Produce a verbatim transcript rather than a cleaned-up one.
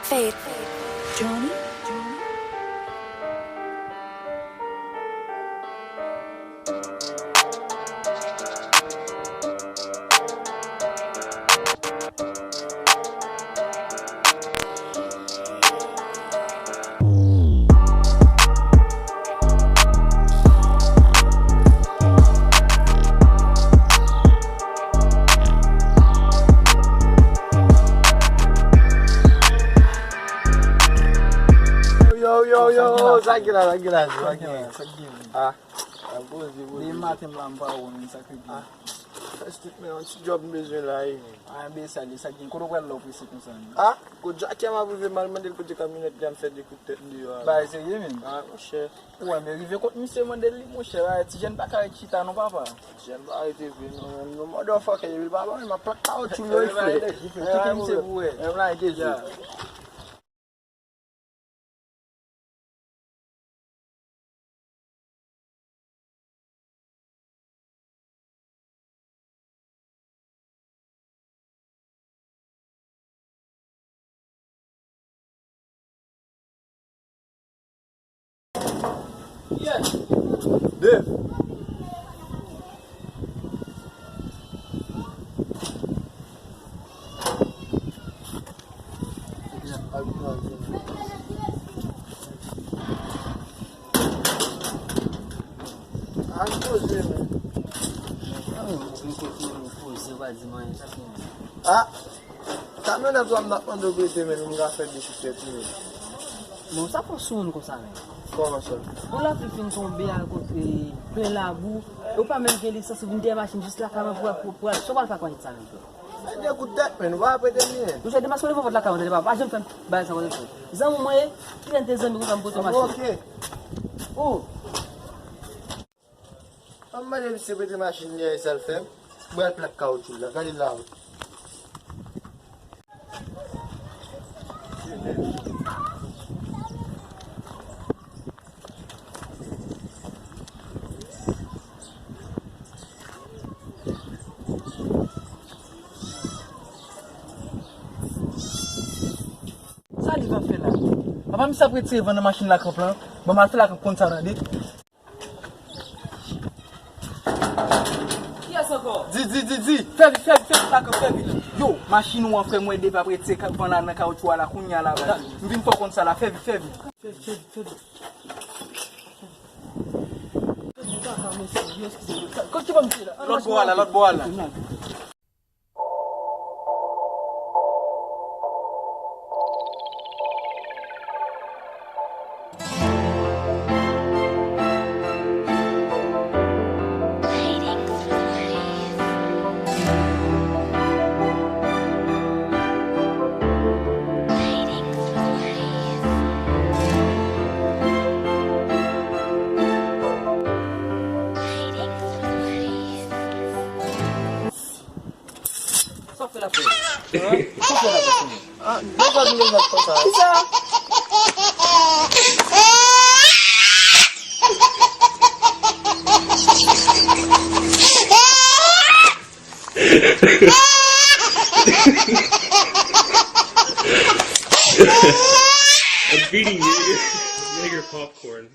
Fade. Johnny? Yo, yo, yo, sa gen la, sa gen la, sa gen la. Ah. Depi maten m la, m pa wè w menm, sa k rive? Ah. Fès tout, men yon ti djòb m bezwen la wi, men. Ah, men sa li, sa gen kote w pral la w prese konsa, men. Ah, kot Jackie a m ap rive, m al mande l kote kamyonèt li a, m fè de kout tèt deyò a. Bagay serye, men. Ah, monchè. Ou wè, men rive kot misye mande l li, monchè, bagay ti jèn pa ka ret chita non, papa. Ti jèn pa rete vre non, men nou motherfucker, epi l pa ban m, m ap plak kawotchou l yo, wi, frè. Kite misye pou wè. Menm la, gen di. Yeah. Dave. Al poze, men. Ah, kamyonèt la m t ap mande w prete, men m ka fè de kout tèt, men. Bon, sa fò sou moun konsa, men. Kòman sa? Bon, lapli fin tonbe a kote plen labou, e ou pa menm gen lisans, ou vin dèyè machin jis lakay mwen pou, pou, pou, sa w pral fè ak machin sa menm, frè? Fè de kout tèt, men, ou pa prete m li, men. Monchè, demaske w devan pòt lakay mwen, tande, papa, pa janm fè m bagay sa, tande, frè. Zanmi mwen ye, ki lè n te zanmi konsa m pote machin? Ah, bon, ok. Oh! An m mande misye prete machin li a, e sa l fè m? Bwè l plak kawotchou la, gade la. Sa li va fè la? Papa, misye ap retire van nan machin lakanp lan. Ban m al fè lakanp konn sa, tande. Kiyès ankò? Di, di, di, di. Fè vit, fè vit, fè vit, lakanp, fè vit. Yo, machin ou an, frè, mwen, depi ap retire van la nan kawotchou a la, kounye a la, baz. M vin fè w konn sa la, fè vit, fè vit. Fè vit, fè vit, fè vit. Fè vit, papa, mesye, yo, eskize mwen. Kot ki bò m te la? Lòt bò a la, lòt bò a la. Sa w fè la, frè? Sa w fè la, frè? Ah, de zòd, de zòd konsa. Kisa? I'm feeding Jaeger, Jaeger popcorn.